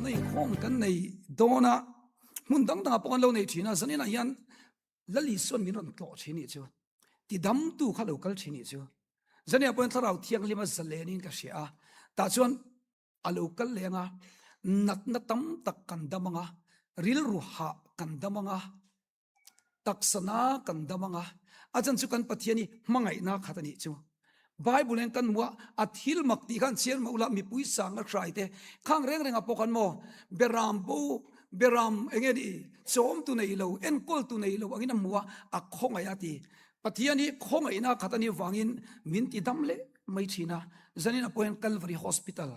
Damna inkhawm kan nei dawn a, hmun dang dangah pawh kan lo nei thin a, zaninah hian Lal Isuan min rawn tlawh thin nih chu, tidamtu kha lo kal thin nih chu. Zaninah pawhin Thlarau Thianghlim a zalenin ka hria a, tah chuan a lo kal leng a, natna tam tak kan dam ang a, rilru hah kan dam ang a, Taksana kan dam anga, a chan chu kan Pathian hi hmangaihna khat a nih chu. Bible in kan hmu a, a thil mak tih khan chhiar mah ula mipui sanga hrai te khang reng rengah pawh khan maw beram bo beram enge ni chawm tu nei lo enkawl tu nei lo angin a hmu a, a khawngaih a ti. Pathian hi khawngaihna khat a nih vangin min ti dam leh mai thin a, zanin ah pawh hian Calvary Hospital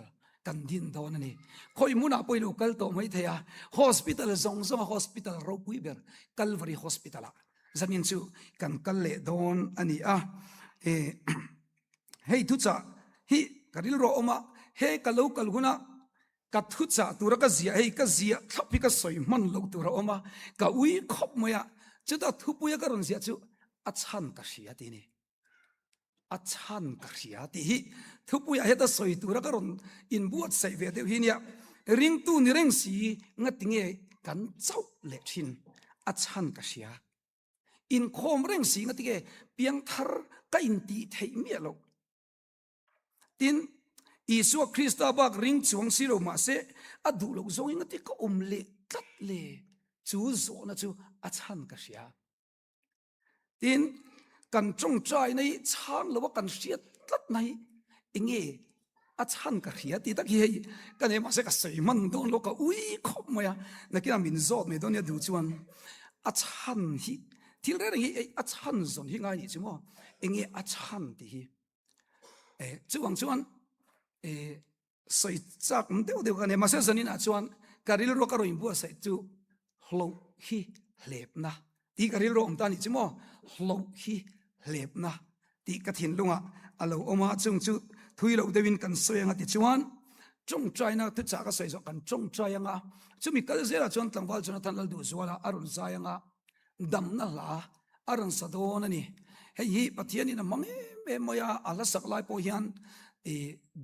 kan din dawn a ni. Khawi hmunah pawh i lo kal tawh mai thei a, hospital zawng zawnga hospital ropui ber Calvary Hospital ah zanin chu kan kal leh dawn a ni a. E, hei thuchah hi ka rilru a awm a, he ka lo kal huna ka thuchah tura ka ziah hei ka ziah thlap hi ka sawi hman loh tur a awm a, ka ui khawp mai a, chutah thupuia ka rawn ziah chu a chhan ka hria tih a ni. A chhan ka hria tih hi thupuiah heta sawi tura ka rawn inbuatsaih ve deuh hi nia. Ringtu ni reng si ngati nge kan chauh leh thin a chhan ka hria. Inkhawm reng si ngati nge piangthar ka intih theih miah loh. Tin, Isua Krista bak ring chuang si lo mahse a duh loh zawngin ngati ka awm leh tlat le chu zawhna chu a chhan ka hria. Tin, kan tawngtaina hi chhang lo a kan hriat tlat na hi enge a chhan ka hria tih tak hi hei ka nei mahse ka sawi hman dawn lo ka ui khawp mai a, nakinah min zawt mai dawn nia duh chuan a chhan hi thil reng reng hi ei a chhan zawn hi ngai nih chu maw enge a chhan tih hi e chuvang chuan e Sawi chak deuh deuh ka nei, mahse zaninah chuan ka rilru ka rawn inbuatsaih chu hloh hi hlepna tih ka rilru awm ta a nih chu maw, hloh hi hlepna tih ka thinlungah a lo awm a, chung chu thui loh deuhin kan sawi ang a ti chuan tawngtaina thuchah ka sawi zawh kan tawngtai ang a, chumi kal zelah chuan tlangval Jonathan Lalduhzuala a rawn zai ang a, damna hla a rawn sa dawn a ni. Hei hi Pathianin a hmang em em mai a, a hla sak lai pawh hian i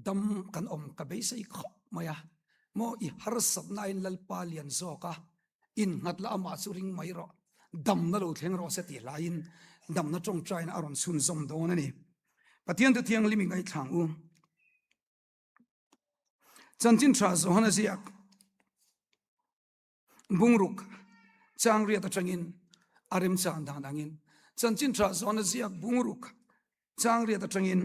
dam kan awm ka beisei khawp mai a. Maw i harsatnain Lalpa lian zawk a, innghat la amah chu ring mai rawh, damna lo thleng rawh se tih hlaiin damna tawngtaina a rawn chhunzawm dawn a ni. Pathian thu thianghlim i ngaithlang u. Chanchin tha Johana ziak. Bungruk changriat atangin a remchang dan angin chanchin tha zawna ziak bungruk changriat atangin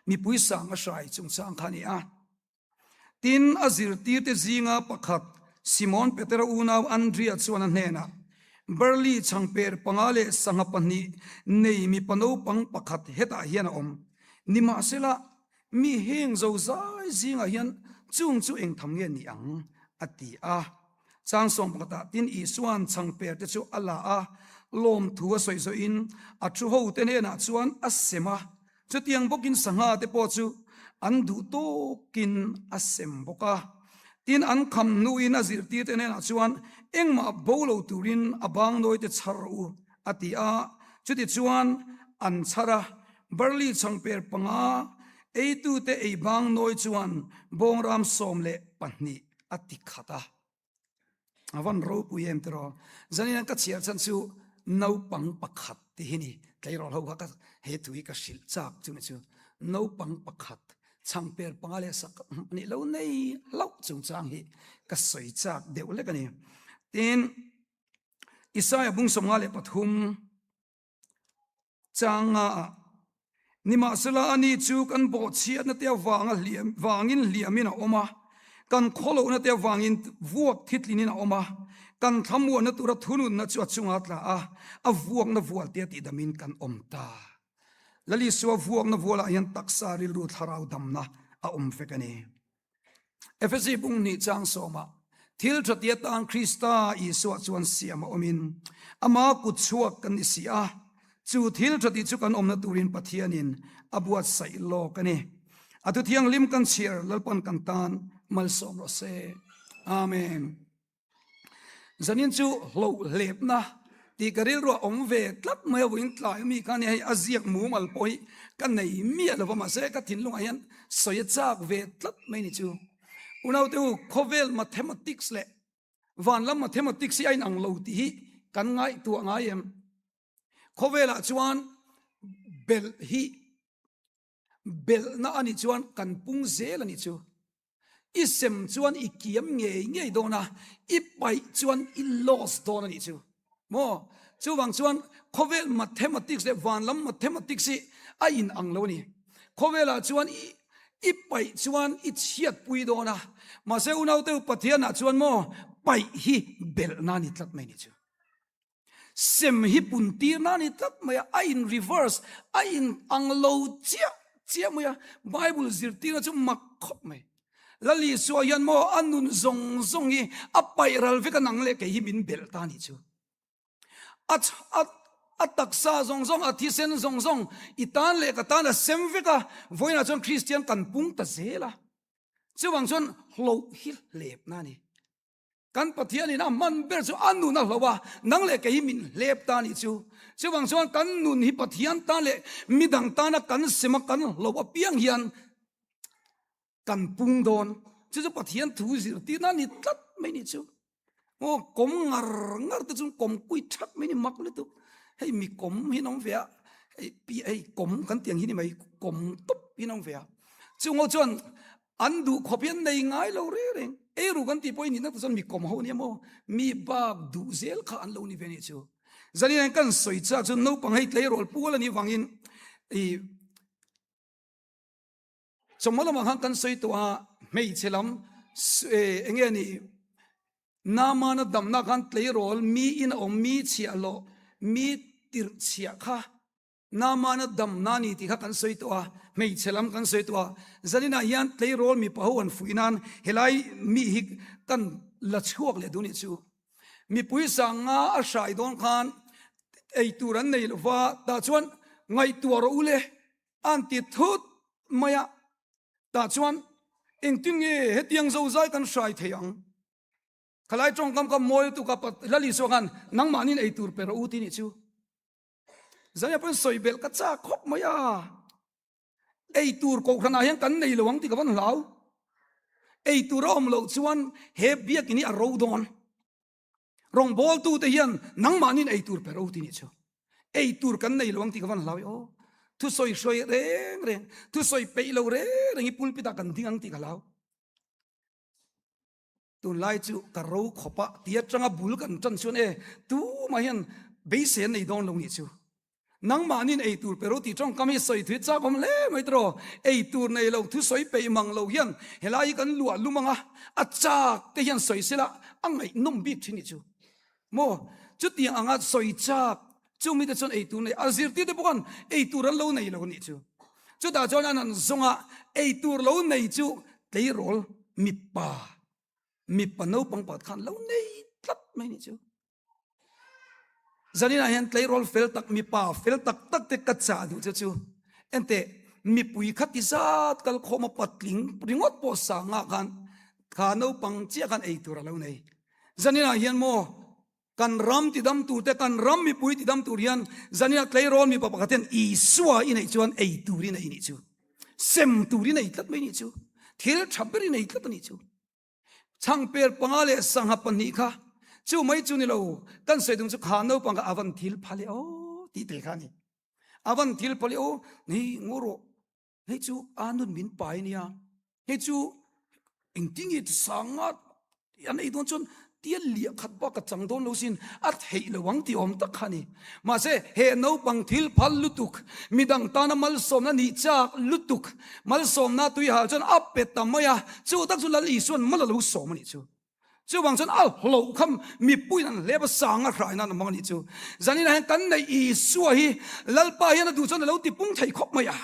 mipui sang a hrai chungchang kha a ni a. Tin, a zirtirte zinga pakhat Simon Petera unau Andria chuan a hnenah, Barley changper panga leh sangha pahnih nei mipa naupang pakhat hetah hian a awm. Nimahsela, Mi heng zozai zingah hian chung chu eng tham nge ni ang? a ti a. Chang sawm pakhatah tin Isua'n changper te chu a la a, lawmthu a sawi zawhin a thu hote hnenah chuan a sem a. Chutiang bawkin sangha te pawh chu an duh tawkin a sem bawk a. Tin an kham hnuin a zirtirte hnenah chuan engmah bo lo turin a bangnawi te chhar rawh u a ti a. Chutichuan an chhar a, Barley changper panga eitute ei bang nawi chuan bawngram 12 a ti khat a. A van ropui em tiraw. Zanin an ka chhiar chhan chu naupang pakhat ti hi ni. Tleirawl ho kha ka he thu hi ka hrilh chak chu ni chu. Naupang pakhat changper panga leh sak nih lo nei hlauh chungchang hi ka sawi chak deuh lek a ni. Tin, Isaiah bung 53 Chang nga ah, Nimahsela ani chu kan bawhchhiatna te avanga hliam vangin hliamin a awm a, kan khawlohna te avangin vuak thitlinin a awm a, kan thlamuanna tura thununna chu a chunga tla a, a vuakna vual te tihdamin kan awm ta. Lal Isua vuakna vualah hian taksa rilru thlarau damna a awm vek a ni. Efesi bung hnih chang sawmah, Thil tha ti atan Krista Isua chuan siam a awmin, ama kut chhuak kan ni si a, chu thil tha ti chu kan awmna turin Pathianin a buatsaih lawk a ni. A thu thianghlim kan chhiar Lalpan kan tan malsawm rawh se. Amen. Zanin chu hlohlepna tih ka rilru a awm ve tlat mai a vawiin tlai ami kha nia hei a ziak mumal pawh hi ka nei miah lo va mahse ka thinlungah hian sawi a chak ve tlat mai ni chu. Unaute u, khawvel mathematics leh van lam mathematics hi a inang lo tih hi kan ngaihtuah ngai em? Khawvelah chuan belh hi belhna a nih chuan kan pung zel a nih chu. I sem chuan i kiam ngei ngei dawn a, i paih chuan i loss dawn a nih chu. Maw? Chuvang chuan khawvel mathematics leh van lam mathematics hi a in ang lo a ni. Khawvelah chuan i i paih chuan i chhiatpui dawn a, mahse unaute Pathianah chuan maw paih hi belhna a ni tlat mai a nih chu. Sem hi pun tirna a ni tlat mai a, a in reverse, a in ang lo chiah chiah mai a, Bible zirtirna chu mak khawp mai. Lal Isua hian maw a nun zawng zawng hi a paih ral vek a nang leh kei hi min belh ta a nih chu. A a a taksa zawng zawng, a thisen zawng zawng i tan leh ka tan a sem vek a, vawiinah chuan Kristian kan pung ta zel a. Chuvang chuan hloh hi hlepna a ni. Kan Pathianin a hman ber chu a nun a hlo a, nang leh kei hi min hlep ta nih chu. Chuvang chuan kan nun hi Pathian tan leh midang tana kan sem a kan hlo apiang hian kan pung dawn. Chu chu Pathian thu zirtirna a ni tlat mai nih chu. Aw kawm ngar ngar te chu kawm kui that mai ni mak lutuk. Hei mi kawm hi an awm ve a, hei pi hei kawm kan tih ang hi ni mai kawm tawp hi an awm ve a. Chungaw chuan An duh khawp hian nei ngai lo reng reng. Ei ruk an tih pawhin nihna tak chuan mi kawm ho nia maw? Mi bak duh zel kha an lo ni ve nih chu. Zanian kan sawi chak chu naupang hei tleirawl pual a nih vangin i chawhma lamah khan kan sawi tawh a, hmeichhe lam eng nge ni Namana damna khan tleirawl mi in a awm mi chhiahhlawh mi tirh chhiah kha Namana damna a ni tih kha kan sawi tawh a, hmeichhe lam kan sawi tawh a. Zaninah hian tleirawl mipa ho an fuih nan helai mi hi kan la chhuak leh duh nih chu. Mipui sanga a hrai dawn khan ei tur an nei lova, tah chuan ngaihtuah rawh u le an ti thut mai a. Tah chuan engtin nge hetiang zozai kan hrai thei ang? Khalai tawngkam kha mawi lutuk a, Lal Isua khan nangmahniin ei tur pe rawh u ti nih chu. Zania pawn sawi belh ka chak khawp mai a. Ei tur kohhranah hian kan nei lo ang tih ka van hlau. Ei tur a awm loh chuan he biakin hi a ro dawn. Rawngbawltute hian nangmahniin ei tur pe ro ti nih chu. Ei tur kan nei lo ang tih ka van hlau e aw. Thusawi hruai reng reng, thusawi peih lo reng reng hi pulpit ah kan ding ang tih ka hlau. Tunlai chu ka ro khawp a ti atanga bul kan tan chuan e tumah hian beisei an nei dawn lo nih chu. Nangmahniin ei tur pe ro tih tawngkam hi sawi thui chak awm hle mai tawh. Ei tur nei lo thusawi peih mang lo hian helai hi kan luah lum ang a, a chak te hian sawi sela a ngaihnawm bik thin nih chu. Maw chutiang anga sawi chak chu mite chuan ei tur nei a zirtir te pawh khan ei tur an lo nei lo nih chu. Chutah chuan an han zawng a, ei tur lo nei chu tleirawl mipa, mipa naupang pakhat khan lo nei tlat mai nih chu. Zaninah hian tleirawl fel tak, mipa fel tak tak te ka chah duh che chu. Enteh, mipui kha ti zat kal khawm a patling ringawt pawh sangah khan kha naupang chiah khan ei tur a lo nei. Zaninah hian maw kan ram tidam tur te, kan ram mipui tidam tur hian zaninah tleirawl mipa pakhat hian Isua i neih chuan ei tur i nei nih chu. Sem tur i nei tlat mai nih chu. Thil tha ber i nei tlat a nih chu. Chhangper panga leh sangha pahnih kha chu mai chu ni lo, kan sawi tum chu kha naupang kha a van thil phal e aw tih te kha a ni. A van thil phal e aw, ni ngaw rawh. Hei chu a nun min pai nia. Hei chu engtin nge sanga an ei dawn chuan tia liah khat bak ka chang dawn lo sin a theih lo ang tih awm tak kha ni. Mahse he naupang thil phal lutuk midang tana malsawmna nih chak lutuk malsawmna tui hal chuan a pe ta mai a, chu tak chu Lal Isuan mal a lo sawm a nih chu. Chuvang chuan a hloh kha mipuiin an hlep a, sang a hrai nan a hmang a nih chu. Zaninah hian kan neih Isua hi Lalpa hian a duh chuan a lo tipung thei khawp mai a.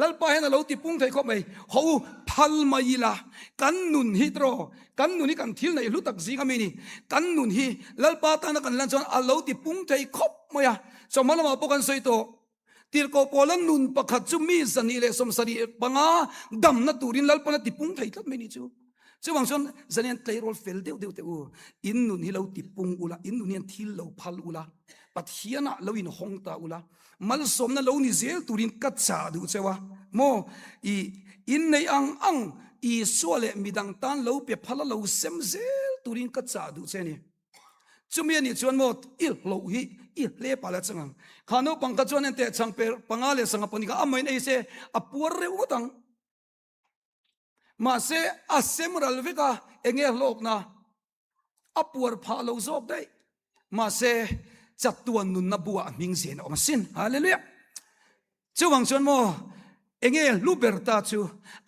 Lalpa hian a lo tipung thei khawp mai. Ho u, phal mai ila, kan nun hi tiraw, kan nun hi kan thil neih hlu tak zing ami ni. Kan nun hi Lalpa tana kan lan chuan a lo tipung thei khawp mai a. Chawhma lamah pawh kan sawi tawh. Tirhkoh Paula nun pakhat chu mi 175 damna turin Lalpan a tipung thei tlat mai ni chu. Chuvang chuan zanian tleirawl fel deuh deuh teh u, in nun hi lo tipung ula, in nun hian thil lo phal ula, Pathianah lo inhawng ta ula, malsawmna lo ni zel turin ka chah duh cheu a, maw i in neih ang ang. Isua leh midang tan lo pe phal a lo sem zel turin ka chah duh che a ni. Chumi a nih chuan maw i hloh hi i hle pal a chang ang. Kha naupang kha chuan enteh chhang per panga leh sangha pahnih kha amahin ei se a puar reuh ngawt ang. Mahse a sem ral vek a, enge hlawkna? A puar phah lo zawk daih. Mahse chatuan nunna buah a hming zen a awm asin. Hallelujah! Chuvang chuan maw enge hlu ber ta chu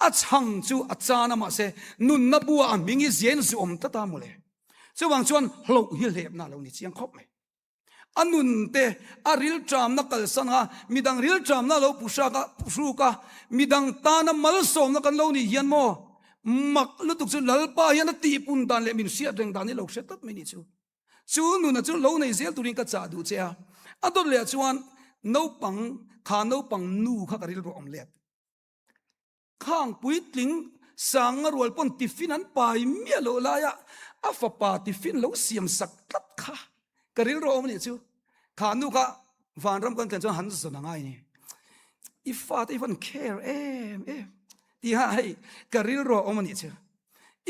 a chhang chu a chan a mahse nunna buah a hming hi zen zu awm tlat a mawle. Chuvang chuan hloh hi hlepna a lo ni chiang khawp mai. A nun te a rilṭamna kalsan a, midang rilṭamna a lo pu hrak a, pu hruk a, midang tana malsawmna kan lo nih hian maw mak lutuk chu Lalpa hian a tihpun dan leh min hriat reng dan hi lo hre tlat mai ni chu. Chu nuna chu lo nei zel turin ka chah duh che a, a dawt leh ah chuan naupang kha naupang nu kha ka rilru a awm let. Khang puitling sanga rual pawn tiffin an pai miah loh laia a fapa tiffin lo siam sak tlat kha ka rilru a awm anih chu. Kha nu kha vanram kan thlen chuan han zawn a ngai ni. I fate i van care em em tiha hei ka rilru a awm anih chu.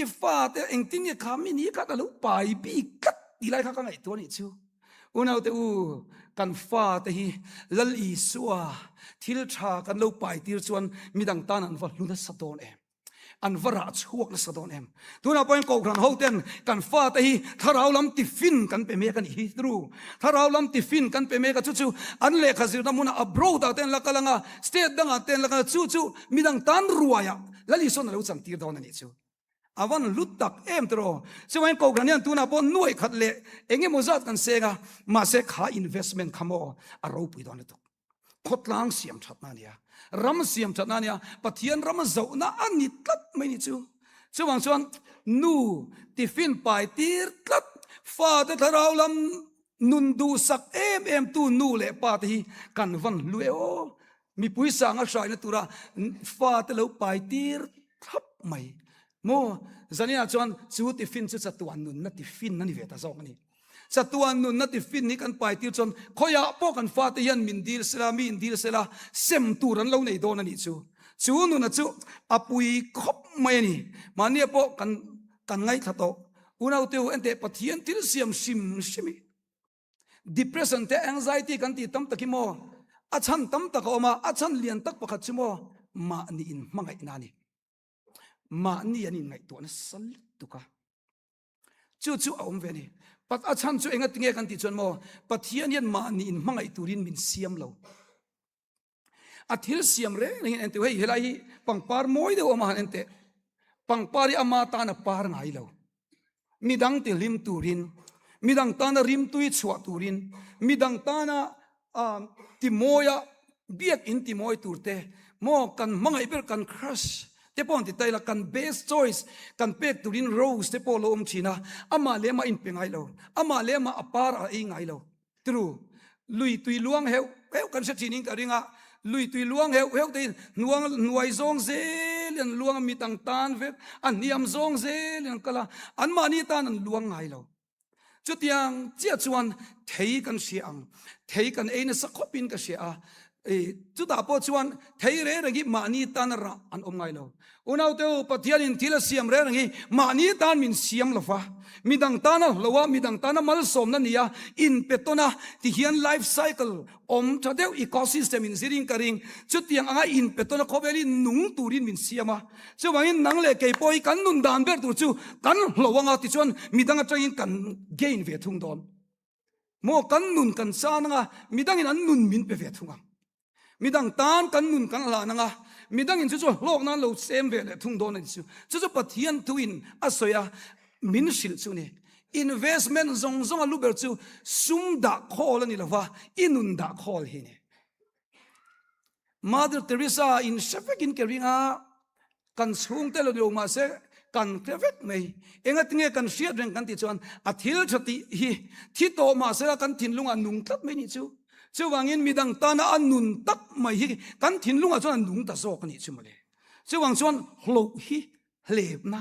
I fate engtin nge kha mi ni kha ka lo pai bik tlat tih lai kha ka ngaihtuah anih chu. Unaute u, kan fate hi Lal Isua thil tha kan lo pai tir chuan midang tan an va hlu nasa dawn em? An va rah chhuak nasa dawn em? Tunah pawhin Kohhran hoten kan fate hi thlarau lam tifin kan pe mek a nih hi tru. Thlarau lam tifin kan pe mek a, chu chu an lehkha zirna hmunah abroad ah te an la kal ang a, state dangah te an la kal ang a, chu chu midang tan ruaiah Lal Isuan a lo chantir dawn a nih chu. A van hlut tak em tiraw? Chuvangin Kohhran hian tunah pawh nuai khat leh eng emaw zat kan seng a, mahse kha investment kha maw a ropui dawn lutuk. Khawtlang siam thatna a nia, ram siam thatna a nia, Pathian ram zohna a ni tlat mai ni chu. Chuvang chuan nu tiffin pai tir tlat, fate thlarau lam nun duhsak em em tu nu leh pa te hi kan van hlu e aw. Mipui sanga hraina tura fate lo pai tir thlap mai maw? Zaninah chuan chu tiffin chu chatuan nunna tiffin a ni ve ta zawk a ni. Chatuan nunna tiffin hi kan pai tir chuan khawiah pawh kan fate hian min dil sela, mi in dil sela, sem tur an lo nei dawn a nih chu. Chu nuna chu a pui khawp mai a ni. Mahnia pawh kan kan ngaithla tawh. Unaute u enteh Pathian thil siam hrim hrim hi. Depression te anxiety kan tih tam tak hi maw a chhan tam tak a awm a, a chhan lian tak pakhat chu maw mahni in hmangaihna a ni. Mahni an inngaihtuah nasa lutuk a, chu chu a awm ve a ni. Pat a chhan chu enga tinge kan tih chuan maw Pathian hian mahni in hmangaih turin min siam lo. A thil siam reng rengin en teh hei helai hi pangpar mawi deuh a awm a han en teh. Pangpar hi ama tan a par ngai lo. Midang ti hlim turin, midang tana rimtui chhuah turin, midang tana ti mawia biak in ti mawi tur te maw kan hmangaih ber kan crush te pawh an ti ta ila kan best choice kan pek turin rose te pawh a lo awm thin a, amah leh amah a inpe ngai lo, amah leh amah a par a ei ngai lo. Tru, lui tui luang heuh heuh kan hre thin in ka ring a, lui tui luang heuh heuh te in hnuang hnuai zawng zel in an luang a, mit ang tan vek, a hniam zawng zel in an kal a, anmahni tan an luang ngai lo. Chutiang chiah chuan thei kan hria ang, thei kan ei nasa khawp in ka hria a, chutah pawh chuan thei reng reng hi mahni tan a rah an awm ngai lo. Unaute u, Pathianin thil a siam reng reng hi mahni tan min siam lo va, midang tana hlo a, midang tana malsawmna ni a, inpe tawn a, tihian life cycle awm tha deuh ecosystem in zirin ka ring. Chutiang anga inpe tawn a khawvelin nung turin min siam a. Chuvangin nang leh kei pawh hi kan nun dan ber tur chu kan hlo anga tichuan midang atangin kan gain ve thung dawn. Maw kan nun kan chan anga midangin an nun min pe ve thung ang. Midang tan kan nun kan hlan anga midangin chu chu hlawk nan lo sem ve leh thung dawn a ni chu. Chu chu Pathian thuin a sawi a, min hrilh chu ni. Investment zawng zawng a lu ber chu sum dah khawl a ni lova, i nun dah khawl hi ni. Mother Teresa in hre vekin ke ring a, kan chhungte lo ni lo mahse kan hre vek mai. Engatinge kan hriat reng kan tih chuan a thil tha tih hi thi tawh mahse la kan thinlungah nung tlat mai nih chu. Chuvangin midang tana a nun tak mai hi kan thinlungah chuan a nung ta zawk a nih chu mawle. Chuvang chuan hloh hi hlepna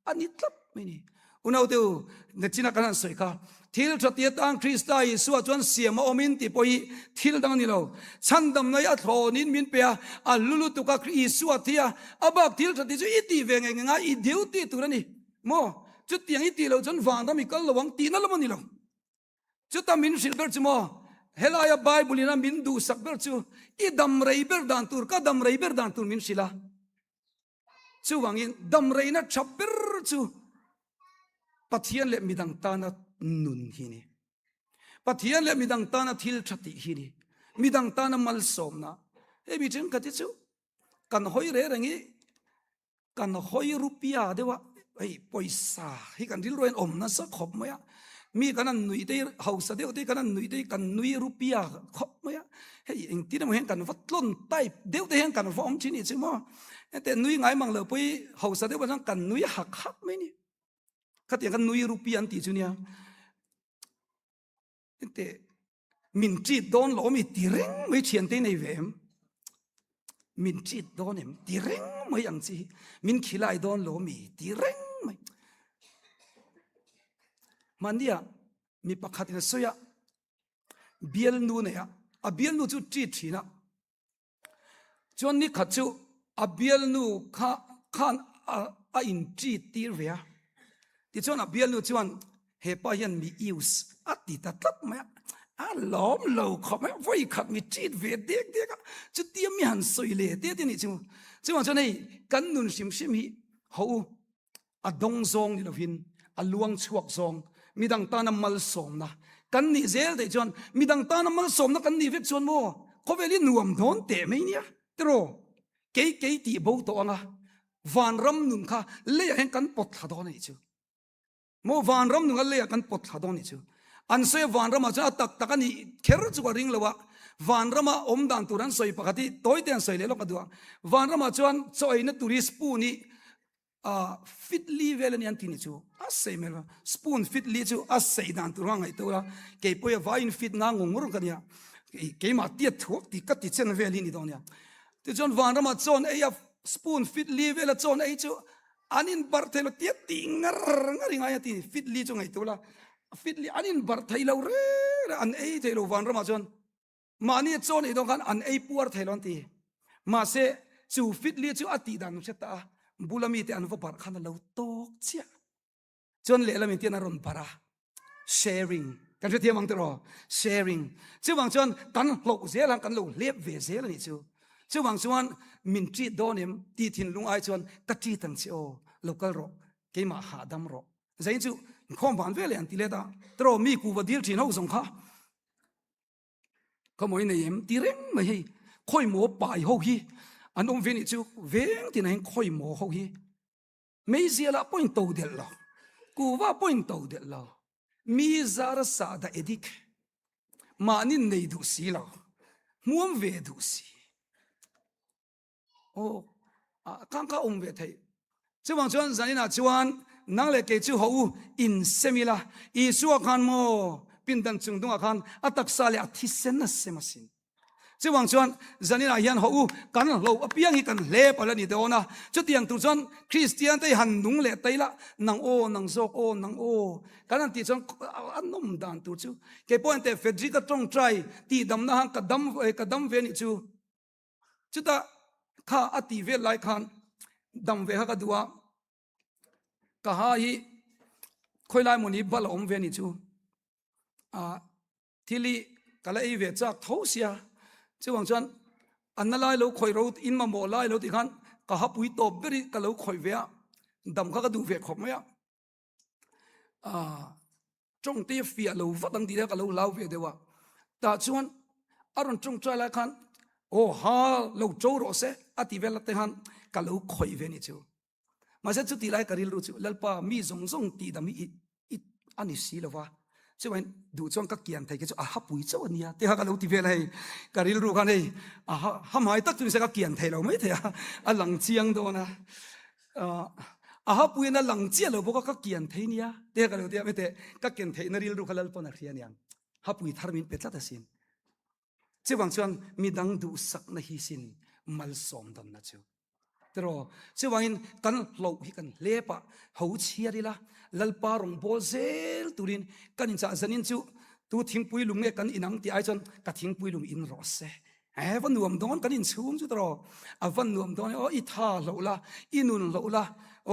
a ni tlat mai ni. Unaute u, nachina kan han sawi kha. Thil tha ti atan Krista Isua chuan siam a awmin tih pawh hi thil dang a ni lo. Chhandamna hi a thlawnin min pe a, a hlu lutuk a, Isua thi a, a bak thil tha ti chu i tih ve ngei ngei a, i duty tur a ni maw? Chutiang i tih loh chuan vanram i kal lo ang tihna lam a ni lo. Chuta min hrilh ber chu maw? Helaia Bible in a min duhsak ber chu i dam rei ber dan tur, ka dam rei ber dan tur min hrilh a. Chuvangin damreina tha ber chu Pathian leh midang tana nun hi ni. Pathian leh midang tana thil tha tih hi ni. Midang tana malsawmna. Hei mi thenkhat hi chu kan hawi reh reng i kan hawi rupia deuh a, hei pawisa hi kan rilru hian awm nasa khawp mai a. Mi kan han nuih te hi hausa deuh te hi kan han nuih te hi kan nui rupia khawp mai a. Hei engtin emaw hian kan va tlawn type deuh te hian kan va awm thin nih chu maw. Hete nui ngai mang lo pawh hi hausa deuh chuan kan nui hak hak mai ni. Khatiang khan nui rupia an tih chu nia. Hete min treat dawn lo mi ti reng mai thian te nei ve em. Min treat dawn em ti reng mai ang chi. Min khilai dawn lo mi ti reng mai. Mahnia mi pakhat in a sawi a bialnu nei a, a bialnu chu treat thin a. Chuan ni khat chu a bialnu kha khan a a in treat tir ve a. Tichuan a bialnu chuan he pa hian mi use a ti ta tlat mai a, a lawm lo khawp mai a, vawi khat mi treat ve dek dek a, chutia mi han sawi leh te te nih chu. Chuvang chuan hei kan nun hrim hrim hi ho u A dawng zawng ni lovin a luang chhuak zawng, midang tana malsawmna kan nih zel theih chuan, midang tana malsawmna kan nih vek chuan maw khawvel hi nuam dawn teh mai nia tiraw? Kei kei tih bo tawh anga vanram nun kha leiah hian kan pawt thla dawn a nih chu. Maw vanram nun kha leiah kan pawt thla dawn a nih chu. An sawi a vanramah chuan a tak tak a nih kher chu ka ring lo a, vanrama awm dan tur an sawi pakhat hi tawi te an sawi leh lawk a duh a. Vanramah chuan chaw eina tur hi spoon hi a fit li vel ani an ti ni chu a sei mel a spoon fit li chu a sei dan tur a ngaih tur a kei pawh a vaiin fit nga ngur ngur ka nia keimah tiat thuak ti ka ti chen vel hi ni dawn nia tichuan vanramah chawn ei a spoon fit li vel a chawn ei chu an in barh thei lo tiat ti ngar ngar i ngai a ti fit li chu ngaih tur la fit li an in barh thei lo reng reng an ei thei lo vanramah chuan Mahni a chaw neih dawn khan an ei puar thei lo an ti. Mahse, chu fitli chu a tih dan hre ta a, bula mite an va barh khan a lo tawk chiah. Chuan lehlam in tian a rawn barh a, sharing, kan hrethiam ang tiraw? Sharing. Chuvang chuan kan hloh zel ang, kan lo hlep ve zel a nih chu. Chuvang chuan min treat dawn em tih thinlung ai chuan ka treat ang che aw, lo kal rawh, keimah hahdam rawh. Zain chu inkhawm van veleh an ti let a, tiraw mi kuhva dil thin ho zawng kha. Ka mawi nei em ti reng mai hei khawi maw pai ho hi an awm ve nih chu veng tin ah hian khawi maw ho hi meizial ah pawh in to delh lo kuva pawh in to delh lo mi zara sahdah edik mahni nei duh si lo hmuam ve duh si. Aw, ah kang kha awm ve thei. Chuvang chuan zaninah chuan nang leh kei chu ho u insem ila, Isua khan maw pindan chung dungah khan a taksa leh a thisen a sem asin. Chuvang chuan zaninah hian ho u kan hlo apiang hi kan hlep ala ni dawn a, chutiang tur chuan Kristian te hi han nung leh ta ila, nang aw, nang zawk aw, nang aw kan han tih chuan a nawm dan tur chu. Kei pawh en teh Frederick-a tawngtai tihdamna han ka dam ka dam ve anih chu. Chutah kha a tih vel lai khan dam ve kha ka duh a, ka ha hi khawi lai mawni bal a awm ve a ni chu. Ah thil hi ka la ei ve chak tho sia, chuvang chuan a na lai lo khawih ro in mamawh lai lo tih khan ka ha pui tawp ber hi ka lo khawih ve a, dam kha ka duh ve khawp mai a. Ah tawngte fiah lo vat ang tih te ka lo hlau ve deuh a tah chuan a rawn tawngtai lai khan aw ha lo to rawh se a ti vel te khan ka lo khawih ve ni chu mahse chuti lai ka rilru chu lalpa mi zawng zawng tih dam hi i a ni si lova chuan duh chuan ka kian thei ke chu a ha pui chauh a nia te kha ka lo ti vel a hei ka rilru khan hei a ha hamhai tak chu nise ka kian thei lo mai thei a a lang chiang dawn a a hapuiin a lang chiah lo bawk a ka kian thei nia te ka lo tia mete ka ken theihna rilru kha lalpawn a hria niang hapui thar min pe tlat asin chuvang chuan midang duhsakna hi sin malsawm dawnna chu. Tiraw? Chuvangin kan hloh hi kan hlep a, ho chhiar ila, Lalpa rawn bawl zel turin kan inchah zanin chu tu thingpui lum nge kan inang tih ai chuan ka thingpui lum in rawh se. E va nuam dawn kan inchhung chu tiraw? A va nuam dawn e aw, i tha hloh la, i nun hloh la,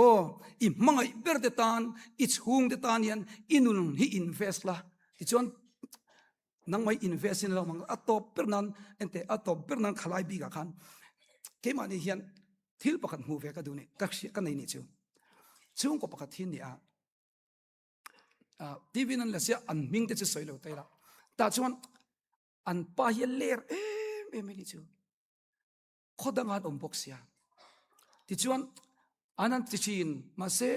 aw i hmangaih ber te tan, i chhung te tan hian i nun hi invest la, tichuan nangmah i invest in lo mang a tawp ber nan ente a tawp ber nan khalai bikah khan keimahni hian thil pakhat hmuh ve ka duh ni ka hria ka nei ni chu chhungkaw pakhat hi ni a TV nan la sia an hming te chu sawi lo tai la tah chuan an pa hi a ler em em mai ni chu khaw dangah an awm bawk sia. Tichuan an han ti thin, mahse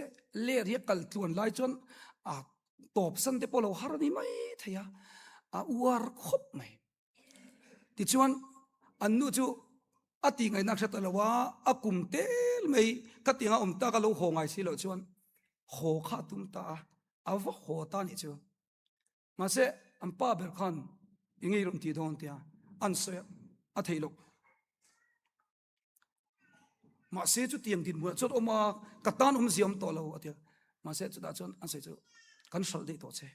ler hi a kal tluan lai chuan a tawp san te pawh lo har a ni mai thei a, a uar khawp mai. Tichuan an nu chu a tih ngaihna hre ta lo a, a kum tel mai khatianga awm tak a lo haw ngai si loh chuan haw kha a tum ta a, a va haw ta a nih chu. Mahse an pa ber khan i ngei rawn tih dawn tia an sawi a, a theih loh. Mahse chutiang dinhmunah chuan awm a, ka tan awmzia awm tawh lo a ti a. Mahse chutah chuan an sawi chu kan hralh daih tawh che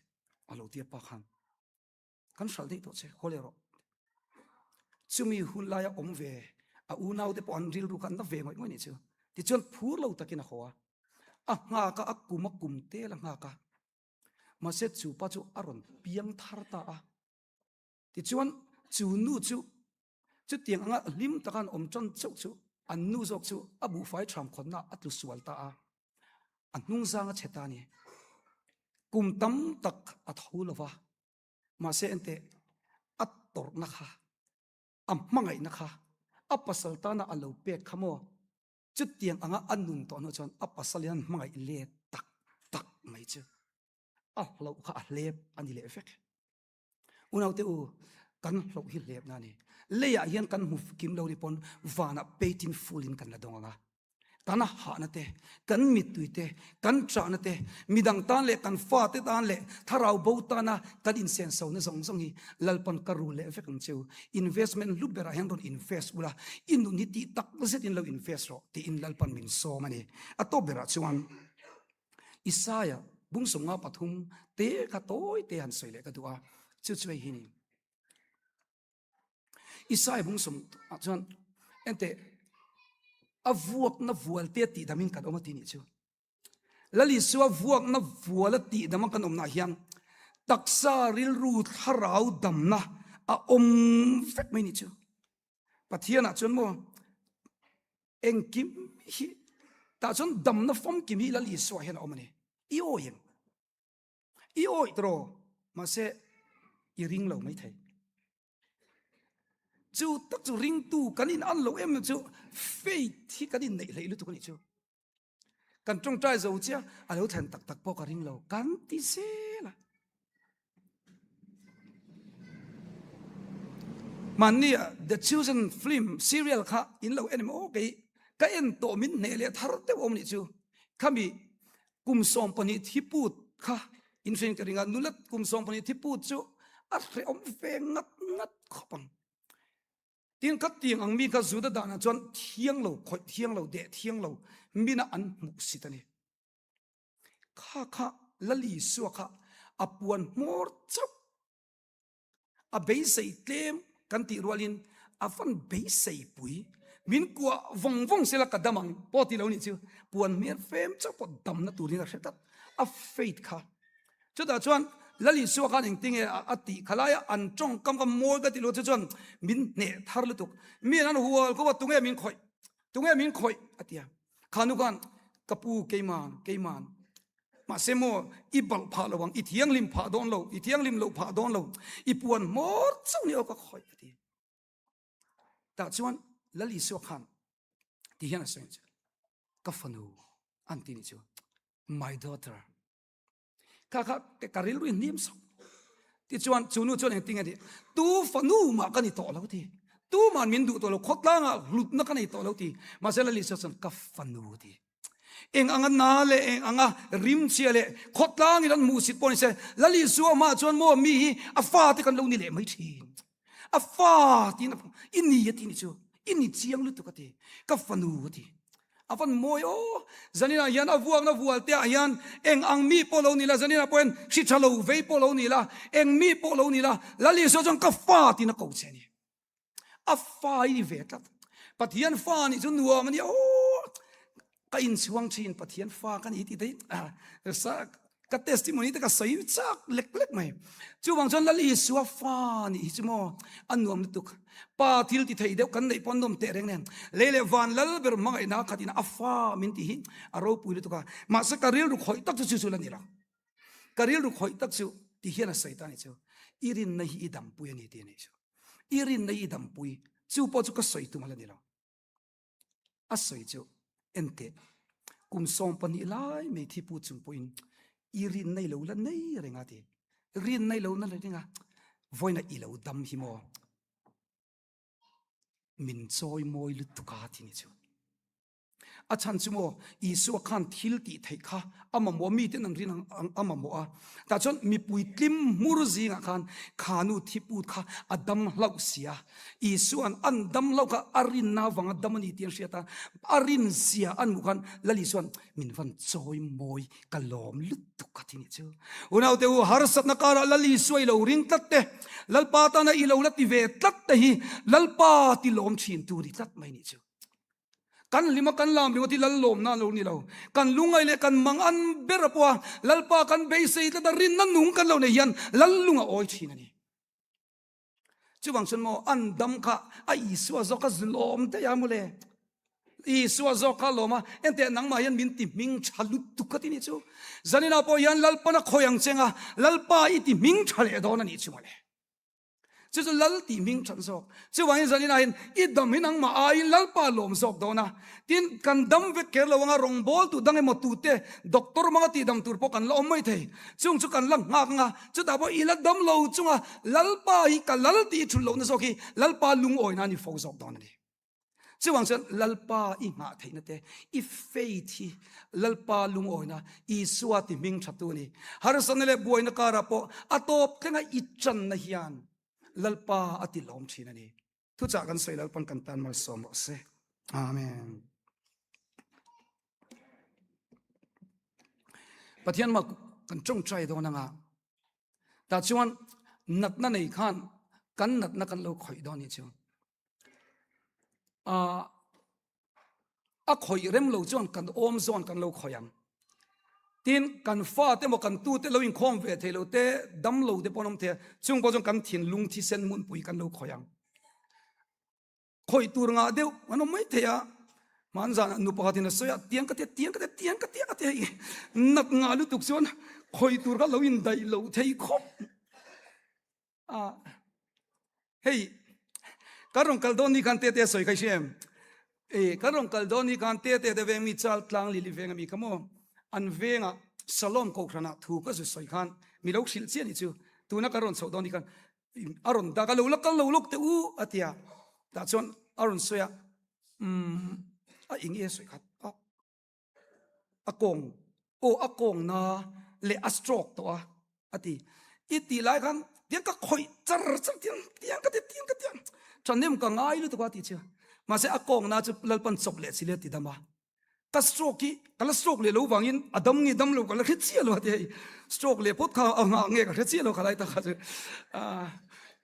a lo ti a pa khan. Kan hralh daih tawh che, haw leh rawh. Chumi hun laia awm ve a unau te pawh an rilru kha an la ve ngawih ngawih nih chu. Tichuan phur lo takin a haw a, a nghak a, a kum a kum tel a nghak a. Mahse chu pa chu a rawn piang thar ta a. Tichuan chu nu chu chutiang anga hlim taka an awm tan chauh chu an nu zawk chu a buhfai ṭham khawnna a tlu sual ta a. A hnungzang a chhe ta a ni. Kum tam tak a tho lo va. Mahse enteh a tawrhna kha, a hmangaihna kha, a pasal tana a lo pek kha maw? Chutiang anga a nun tawh hnu chuan a pasal hian hmangaih let tak tak mai chu a hloh kha a hlep a ni leh vek. Unaute u, kan hloh hi hlepna a ni. Leiah hian kan hmu kim lo ni pawn vanah paid in full in kan la dawng ang a. Kan hahna te, kan mittui te, kan ṭahna te, midang tan leh kan fate tan leh thlarau bo tana kan insensona zawng zawng hi Lalpan ka ru leh vek ang cheu. Investment hlu berah hian rawn invest ula, i nun hi tih tak zetin lo invest rawh tiin Lalpan min sawm a ni. A tawp berah chuan Isaiah bung 53 te kha tawi te han sawi leh ka duh a, chu chu hei hi ni. Isaiah bung sawm ah chuan enteh a vuakna vual te tih damin kan awm a ti nih chu. Lal Isua vuakna vuala tihdama kan awmnah hian taksa rilru thlarau damna a awm vek mai ni chu. Pathianah chuan maw engkim hi tah chuan damna famkim hi Lal Isua hian a awm a ni. I awi em? I awi tawh mahse i ring lo mai thei. Chu tak chu ringtu kan in an lo em chu faith hi kan in neih hleih lutuk a nih chu. Kan tawngtai zo chiah a lo thlen tak tak pawh ka ring lo kan ti zel a. Mahni a The Chosen film serial kha in lo en em aw kei ka en tawh min hneh leh thar deuh awm nih chu. Khami kum 12 thi put kha in hrein ka ring a nula kum 12 thi put chu a hrehawm ve ngat ngat khawp ang. Tin ka tiang ang mi kha Juda danah chuan thiang lo, khawih thiang lo, deh thiang lo mina an hmuh sit a ni. Kha kha Lal Isua kha a puan hmawr chauh a beisei tlem kan tih rualin a van beisei pui min kuah vawng vawng sela ka dam ang pawh ti lo nih chu puan hmer fem chauh pawh damna turin a hre tlat a faith kha Chutah chuan Lal Isua khan engtinge a tih kha laia an tawngkam kha mawi ka ti lo chu chuan min hneh thar lutuk. Mi an hual khawp a tunge min khawih, tunge min khawih a ti a. Kha nu khan ka pu keiman, keiman mahse maw i balh phah lo ang, i thianghlim phah dawn lo, i thianghlim loh phah dawn lo, i puan hmawr chauh ni aw ka khawih a ti. Tah chuan Lal Isua khan ti hian a sawi ang che, ka fanu an ti ni chu, my daughter. Kha kha ka rilru in hnim sak. Tichuan chu nu chuan engtin nge ti tu fanu mah ka ni tawh lo ti. Tu man min duh tawh lo khawtlangah hlutna ka nei tawh lo ti. Mahse Lal Isua chuan ka fanu ti. Eng anga na leh eng anga rim chhia leh khawtlangin an hmuhsit pawh ni se Lal Isua mah chuan maw mi hi a fate kan lo ni leh mai thin. A fa tiin i ni a ti ni chu. I ni chiang lutuk a ti. Ka fanu a ti. A van mawi aw. Zaninah hian a vuakna vualteah hian eng ang mi pawh lo ni la, zaninah pawh hian hri tha lo vei pawh lo ni la, eng mi pawh lo ni la, Lal Isua chuan ka fa tiin a ko che a ni. A fa i ni ve tlat. Pathian fa nih chu nuam a ni aw. Ka inchhuang thin Pathian fa ka ni tih te hi ka testimony te ka sawi chak lek lek mai. Chuvang chuan Lal Isua fa nih hi chu maw a nuam lutuk. Pa thil ti thei deuh kan neih pawn nawm teh reng nen. Lei leh van lal ber hmangaihna khatin a fa min tih hi a ropui lutuk a. Mahse ka rilru khawih tak chu chu chu la ni lo. Ka rilru khawih tak chu ti hian a sawi ta ni chu. I rinna hi i dampui a ni tih a nih chu. I rinna hi i dampui. Chu pawh chu ka sawi tum a la ni lo. A sawi chu enteh kum 12 lai mai thi pu chung pawhin i rin nei lo la nei reng a ti. Rin nei lo na reng a vawiin i lo dam hi maw min chawi mawi lutuk a ti ni chu. A chhan chu maw Isua khan thil tih theih kha a mamawh miten an rin ang a mamawh a. Tah chuan mipui tlim hmur zingah khan kha nu thi put kha a dam hlauh sia. Isua'n an dam hlauh kha a rinna avanga dam a ni tih an hriat a, a rin zia an hmuh khan Lal Isua'n min van chawi mawi ka lawm lutuk a ti nih chu. Unaute u, harsatna karah Lal Isua i lo ring tlat te, Lalpa tana i lo la ti ve tlat te hi Lalpa ti lawm thin tur i tlat mai nih chu. Kan hlima kan lam ringawt hi Lal lawmna an lo ni lo. Kan lungngai leh kan mang an ber a pawh a, Lalpa kan beisei tlat a, rinna nung kan lo nei hian Lal lung a awi thin a ni. Chuvang chuan maw an dam kha a Isua zawk a lawm daih a mawle. Isua zawk kha lawm a, enteh nangmah hian min ti hming tha lutuk ka ti nih chu. Zaninah pawh hian Lalpan a khawi ang cheng a, Lalpa i ti hming tha leh dawn a nih chu mawle. Chu chu Lal tih hming that zawk. Chuvangin zaninah hian i dam hi nangmah aiin Lalpa lawm zawk dawn a. Tin, kan dam vek kher lo anga rawngbawltu dang emaw tute doctor hmanga tihdam tur pawh kan la awm mai thei. Chung chu kan la nghak anga chutah pawh i la dam lo chunga Lalpa hi ka lal tih i thulh lohna zawk hi Lalpa lungawina a ni fo zawk dawn a ni. Chuvang chuan Lalpa i nghah theihna te, i faith hi Lalpa lungawina Isua ti hming thatu a ni. Harsatna leh buaina karah pawh a tawp thlenga i channa hian Lalpa a ti lawm thin a ni. Thuchah kan sawi Lalpan kan tan malsawm rawh se. Amen. Pathian ma kan tawngtai dawn anga ta chuan natna nei khan kan natna kan lo khawih dawn ni chu. A a khawih rem lo chuan kan awm zawn kan lo khawih ang. Tin kan fa te maw kan tu te lo inkhawm ve thei lo te dam lo te pawh an awm thei a, chung pawh chuan kan thinlung thisen hmunpui kan lo khawih ang. Khawih tur ngah deuh an awm mai thei a, hman zanah nu pakhatin a sawi a, tiang ka tia, tiang ka tia, tiang ka tia ka tia hei nat ngah lutuk chuan khawih tur kha lo indaih lo thei khawp. A hei kan rawn kal dawn ni khan tete a sawi kha i hria em? E kan rawn kal dawn ni khan tete te veng mi chal tlang lili veng ami kha maw an vengah Salom kohhranah thu ka zu sawi khan mi lo hrilh chiah ni chu tuna kan rawn chhoh dawn ni khan a rawn dak a lo la kal lo lawk teh u a tia tah chuan a rawn sawi a umm a eng nge a sawi kha a kawng aw a kawng na leh a stroke tawh a a ti i tih lai khan tiang ka khawih char char tiang tiang ka ti tiang ka tiang thahnem ka ngai lutuk a tih chu mahse a kawng na chu lalpan chawp leh chile ti dam a ka stroke hi ka la stroke leh lo vangin a dam nge dam lo ka la hre chiah lo a ti hei stroke leh phawt kha a nghah nge ka hre chiah lo khalai tak kha chu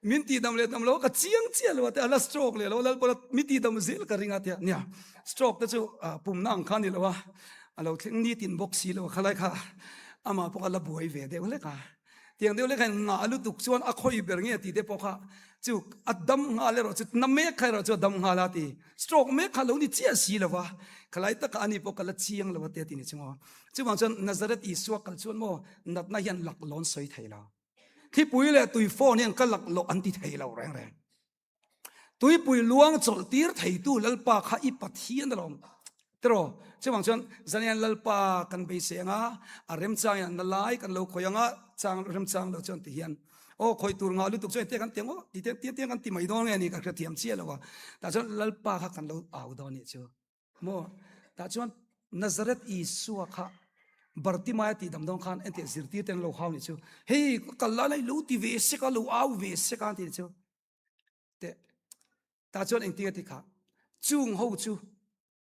Min tihdam leh dam lo ka chiang chiah lo a tia, la stroke leh lo Lalpawla mi tihdam zel ka ring a tia. Nia, stroke te chu pumna ang kha a ni lo a, a lo thleng nitin bawk si lo a khalai kha amah pawh kha la buai ve deuh hlek a. Tiang deuh hlek hian ngah lutuk chuan a khawi ber nge tih te pawh kha chu a dam nghal erawh chu na mek kha erawh chu a dam nghal a ti. Stroke mek kha lo ni chiah si lo a, khalai takah ani pawh ka la chiang lo a tia ti ni chu maw. Chuvang chuan Nazareth Isua kal chuan maw natna hian laklawn sawi thei lo. Thlipui leh tui phone hian ka lak loh an ti thei lo reng reng. Tuipui luang chawlh tir theitu Lalpa kha i Pathian alawm. Tiraw, chuvang chuan zanian Lalpa kan beisei anga, a remchang in an la lai kan lo khawih anga, chang remchang lo chuan ti hian aw khawih tur ngah lutuk chuan tiang kan ti ang aw, ti tiang tiang kan ti mai dawn nge ni ka hrethiam chiah lo a. Tah chuan Lalpa kha kan lo au dawn nih chu. Maw? Tah chuan Nazareth Isua kha Bartimaia tih dam dawn khan enteh zirtir te an lo hau nih chu. Hei ka kal lai lai lo ti ve sek a, lo au ve sek a an ti nih chu. Teh tah chuan engtin a ti kha? Chung ho chu.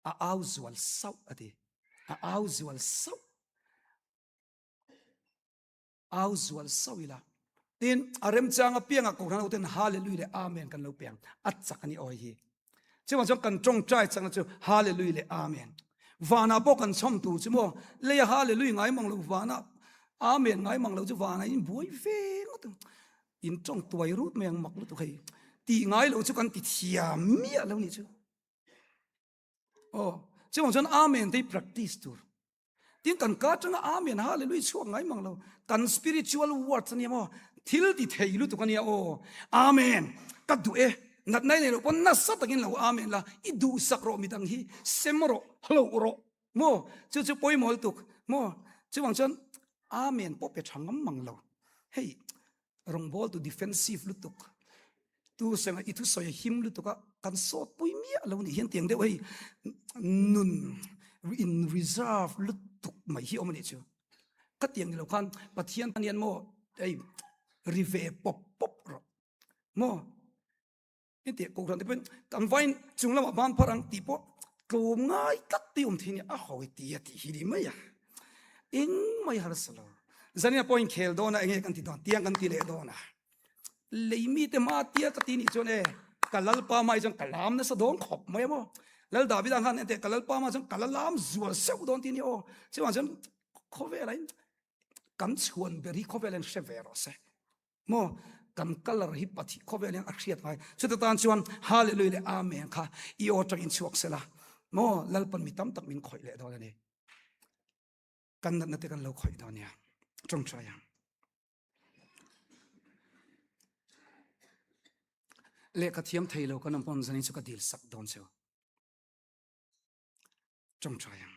A au zual sauh a ti. A au zual sauh. Au zual sauh ila. Tin, a remchang apianga kohhran hoten Hallelujah leh Amen kan lo pe ang. A chak a ni awi hi. Chuvang chuan kan tawngtai chakna chu Hallelujah leh Amen. Vanah pawh kan chhawm tur chu maw leia Hallelujah ngai mang lo vanah Amen ngai mang lo chu vanah in buai ve ngawt ang. In tawng tuai rut mai ang mak lutuk hei. Tih ngai lo chu kan ti thiam miah lo nih chu. Aw, chuvang chuan Amen te hi practice tur. Tin kan ka atanga Amen Hallelujah chhuak ngai mang lo. Kan spiritual words ania maw? Thil ti thei lutuk ania aw. Amen. Ka duh e. Natna i nei loh pawn nasa takin lo Amen la. I duhsak rawh midang hi. Sem rawh. Hloh rawh. Maw? Chu chu pawimawh lutuk. Maw? Chuvang chuan Amen pawh pe tha ngam mang lo. Hei Rawngbawl tu defensive lutuk tu seng i thusawi a him lutuk a kan sawt pui miah lo nih hian tiang deuh hei nun in reserve lutuk mai hi awm a nih chu ka tiang ni lo khan Pathian hian maw hei ri ve pawp pawp rawh maw Heti kohhran te pawhin kan vain chung lamah ban phar ang tih pawh tlawm ngai tlat te awm thei nia a ho ti a tih hi ni mai a. Eng mai harsa lo. Zania pawhin khel dawn a enge kan ti dawn tiang kan ti leh dawn a. Lei mi te hma tia ka ti nih chuan e ka lalpa mai chuan ka lam nasa dawn khawp mai a maw. Lal Davida khan ente ka lalpa ma chuan ka la lam zual seuh dawn ti ni aw. Chuvang chuan khawvelah in kan chhuan ber hi khawvel hian hre ve rawh se. Maw kan colour hi pathi khawvel hian a hriat ngai chuta tan chuan hallelujah leh amen kha i aw tangin chhuak sela maw lalpan mi tam tak min khawih leh dawn ani kan natna te kan lo khawih dawn nia tawngtai ang lehkha thiam thei lo kan awm pawn zanin chu ka dil sak dawn cheu tawngtai ang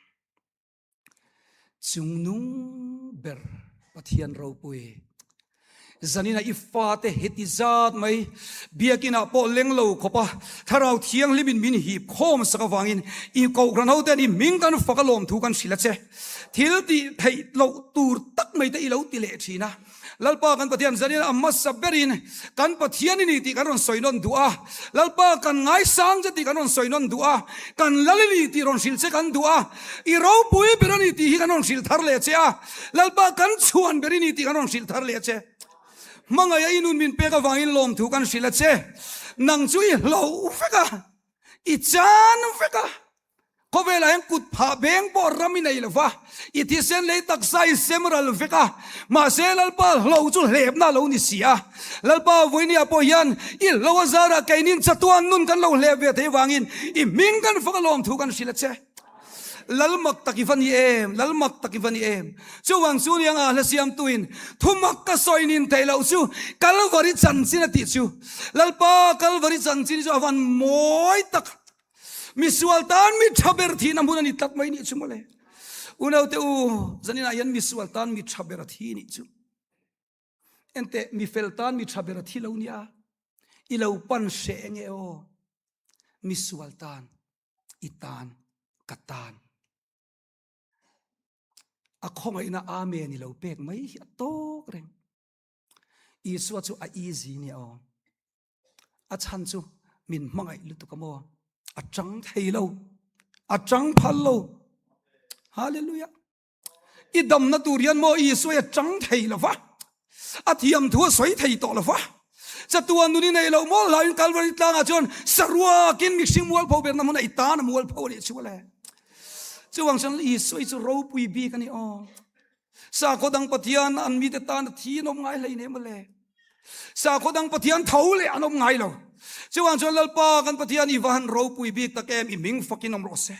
Chungnung ber Pathian ropui. Zanina i fate heti zat mai biakinah pawh leng lo khawp a Thlarau Thianghlimin min hip khawm sak avangin i kohhran hoten i hming kan fak a lawmthu kan hrilh a che. Thil tih theih loh tur tak mai te i lo ti leh thin a. Lalpa kan Pathian zanin a hmasa berin kan Pathian i ni tih kan rawn sawi nawn duh a, Lalpa kan ngaisang che tih kan rawn sawi nawn duh a, kan lal i ni tih rawn hrilh che kan duh a, i ropui ber a ni tih hi kan rawn hrilh thar leh che a, Lalpa kan chhuan ber i ni tih kan rawn hrilh thar leh che. Hmangaih a i nun min pek avangin lawmthu kan hrilh a che. Nang chu i hloh vek a, i chan vek a. Khawvelah hian kut phah beng pawh ram i nei lo va, i thisen lei taksa i sem ral vek a, mahse Lalpa hlo chu hlepna a lo ni si a. Lalpa vawinia pawh hian i hlo a zarah keinin chatuan nun kan lo hlep ve thei vangin i hming kan fak a lawmthu kan hrilh a che. Lal mak tak i va ni em, lal mak tak i va ni em. Chuvang chu niang a hla siamtuin thumak ka sawi nin theih loh chu Kalvari chanchin a tih chu. Lalpa Kalvari chanchin chu a van mawi tak. Misual tan mi tha ber thihna hmun a ni tlat mai nih chu mawle. Unaute u, zaninah hian misual tan mi tha ber a thi nih chu. Ente mi fel tan mi tha ber a thi lo nia. I lo pan hre enge aw. Misual tan, i tan, ka tan. A khawngaihna amen i lo pek mai hi a tawk reng. Isua chu a easy nia aw. A chhan chu min hmangaih lutuk a maw? A chang thei lo. A chang phal lo. Hallelujah. I damna tur hian maw Isua a chang thei lo va. A thiam thu a sawi thei tawh lo va. Chatuan nun i nei lo maw hlauin Kalvari tlangah chuan saruakin mihring mualpho berna hmunah i tan a mualpho a nih chu le. Chuvang chuan Isua hi chu ropui bik a ni aw. Sakhaw dang Pathian an mite tan a thi an awm ngai hlei nem le. Sakhaw dang Pathian tho leh an awm ngai lo. Chuvang chuan Lalpa kan Pathian i va han ropui bik tak em i hming fakin awm rawh se.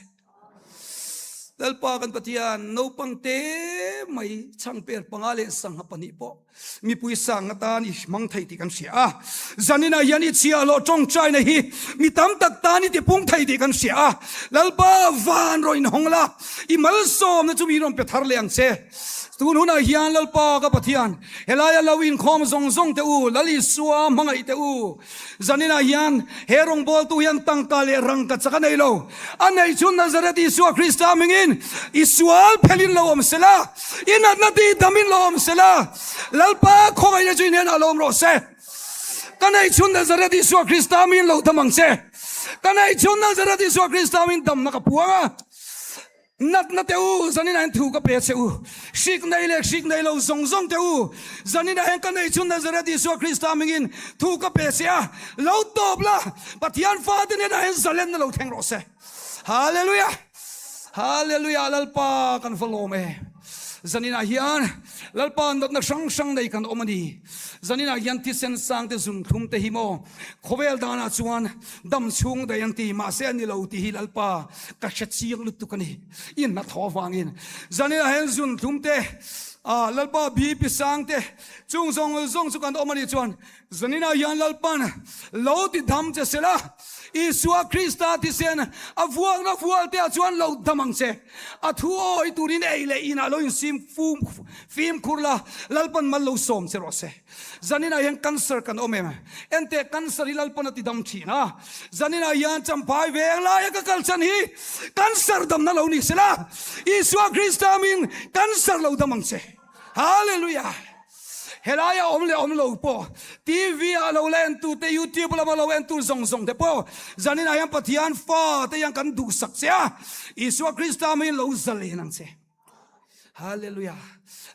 Lalpa kan Pathian naupang te mai chhangper panga leh sangha pahnih pawh mipui sang atan i hmang thei tih kan hria a. Zaninah hian i chhiahhlawh tawngtaina hi mi tam tak tan i tipung thei tih kan hria a. Lalpa van rawn inhawng la, i malsawmna chu mi rawn pe thar leh ang che. Tun hunah hian Lalpa ka Pathian, helaia lo inkhawm zawng zawng teh u, Lal Isua hmangaih teh u. Zaninah hian he rawngbawltu hian tangka leh rangka chak a nei lo. A neih chu Nazareth Isua Krista hmingin i sual phelin lo awm sela, i natna tih damin lo awm sela, Lalpa khawngaihna chu i hnenah lo awm rawh se. Ka neih chu Nazareth Isua Krista hmingin lo dam ang che. Ka nei chhun Nazareth Isua Krista min damna ka puang a. Natna te u, zanin ah hian thu ka pe che u. Hrik nei leh hrik nei lo zawng zawng te u, zanin ah hian ka nei chhun Nazareth Isua Krista mingin thu ka pe che a. Lo tawp la, Pathian fate nen ah hian zalenna lo thleng rawh se. Hallelujah! Hallelujah! Lalpa kan va lawm e. Zanin ah hian Lalpa natna hrang hrang nei kan awm a ni. Zanin ah hian thisen sang te zun thlum te hi maw khawvel danah chuan dam chhung daih an ti mahse a ni lo tih hi Lalpa ka hre chiang lutuk a ni. I hnathawh avangin zanin ah hian zun thlum te ah Lalpa BP sang te chung zawng zawng chu kan awm a nih chuan Zaninah hian Lalpan lo ti dam che sela, Isua Krista thisen a vuakna vualteah chuan lo dam ang che. A thu awi turin ei leh inah lo insim fimkhur la, Lalpan mal lo sawm che rawh se. Zaninah hian cancer kan awm em? Enteh cancer hi Lalpan a ti dam thin a. Zaninah hian champhai veng laia ka kal chhan hi cancer damna lo ni sela, Isua Krista min cancer lo dam ang che. Hallelujah! Helaia awm leh awm lo pawh, TV ah lo la entu te, YouTube lama lo entu zawng zawng te pawh zaninah hian Pathian fa te hian kan duhsak che a, Isua Krista maiin lo zalen ang che. Hallelujah!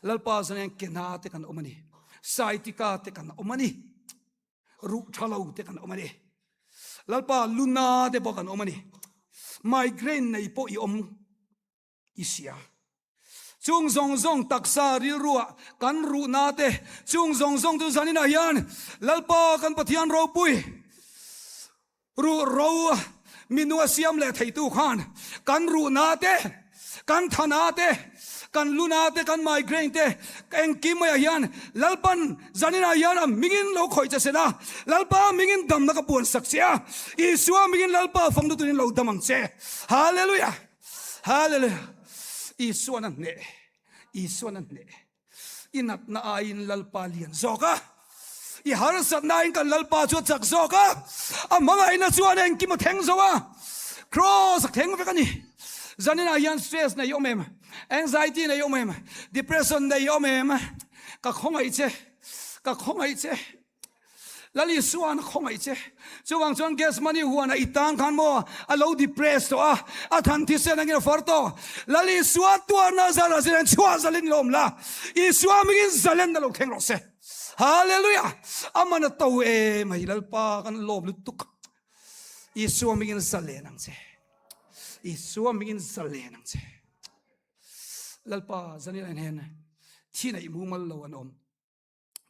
Lalpa zanin hian kena te kan awm a ni, saitika te kan awm a ni, ruh tha lo te kan awm a ni, Lalpa luna te pawh kan awm a ni, migraine nei pawh i awm. I hria. Chung zawng zawng taksa rilruah kan ruhna te, chung zawng zawng chu zaninah hian Lalpa kan Pathian ropui ruh ro minua siam leh theitu khan kan ruhna te, kan thana te, kan luna te, kan migraine te engkim maiah hian Lalpan zaninah hian a hmingin lo khawih che sela, Lalpa hmingin damna ka puansak che a, Isua hmingin Lalpa fang lutunin lo dam ang che. Hallelujah! Hallelujah! Isuan a hneh, Isuan a hneh. I natna aiin Lalpa lian zawk a, i harsatna aiin kan Lalpa chu a chak zawk a, a hmangaihna chuan engkim a thleng zo a, Kraws a thleng vek a ni. Zaninah hian stress nei awm em? Anxiety nei awm em? Depression nei awm em? Ka khawngaih che, ka khawngaih che. Lal Isuan a khawngaih che. Chuvang chuan Gethsemane huanah i tan khan maw a lo depress tawh a, a than thisen angin a far tawh. Lal Isua tuarna zar ah zir chhuah zalin lo awm la, Isua mingin zalenna lo thleng rawh se. Hallelujah! A man a to e mai Lalpa kan lawm lutuk. Isua mingin zalen ang che. Isua mingin zalen ang che. Lalpa zanin ah hian thi neih mumal lo an awm.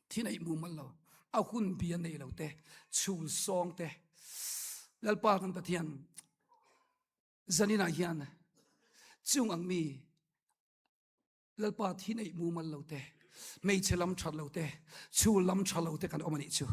Thi neih mumal lo, a hun bi a nei lo te, chhul sawng te, Lalpa kan Pathian zaninah hian chung ang mi Lalpa thi neih mumal lo te, hmeichhe lam that lo te, chhul lam tha lo te kan awm a nih chu.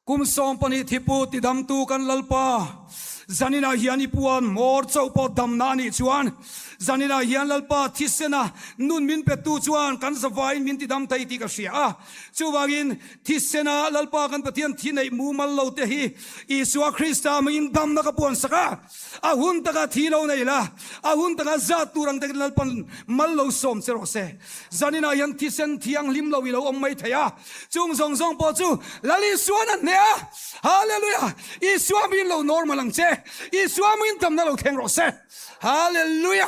Kum 12 thipu tidamtu kan Lalpa, zaninah hian i puan hmawr chauh pawh damna a nih chuan, zaninah hian Lalpa thisena nun min petu chuan kan zavaiin min tidam thei tih ka hria a. Chuvangin thisena Lalpa kan Pathian thi neih mumal lo te hi Isua Krista hmangin damna ka puansak a. A hun taka thi lo nei la, a hun taka zat tur ang takin Lalpan mal lo sawm che rawh se. Zaninah hian thisen thianghlim lo i lo awm mai thei a, chung zawng zawng pawh chu Lal Isuan a hneh a. Hallelujah! Isua hmingin lo normal ang che, Isua hmingin damna lo thleng rawh se. Hallelujah!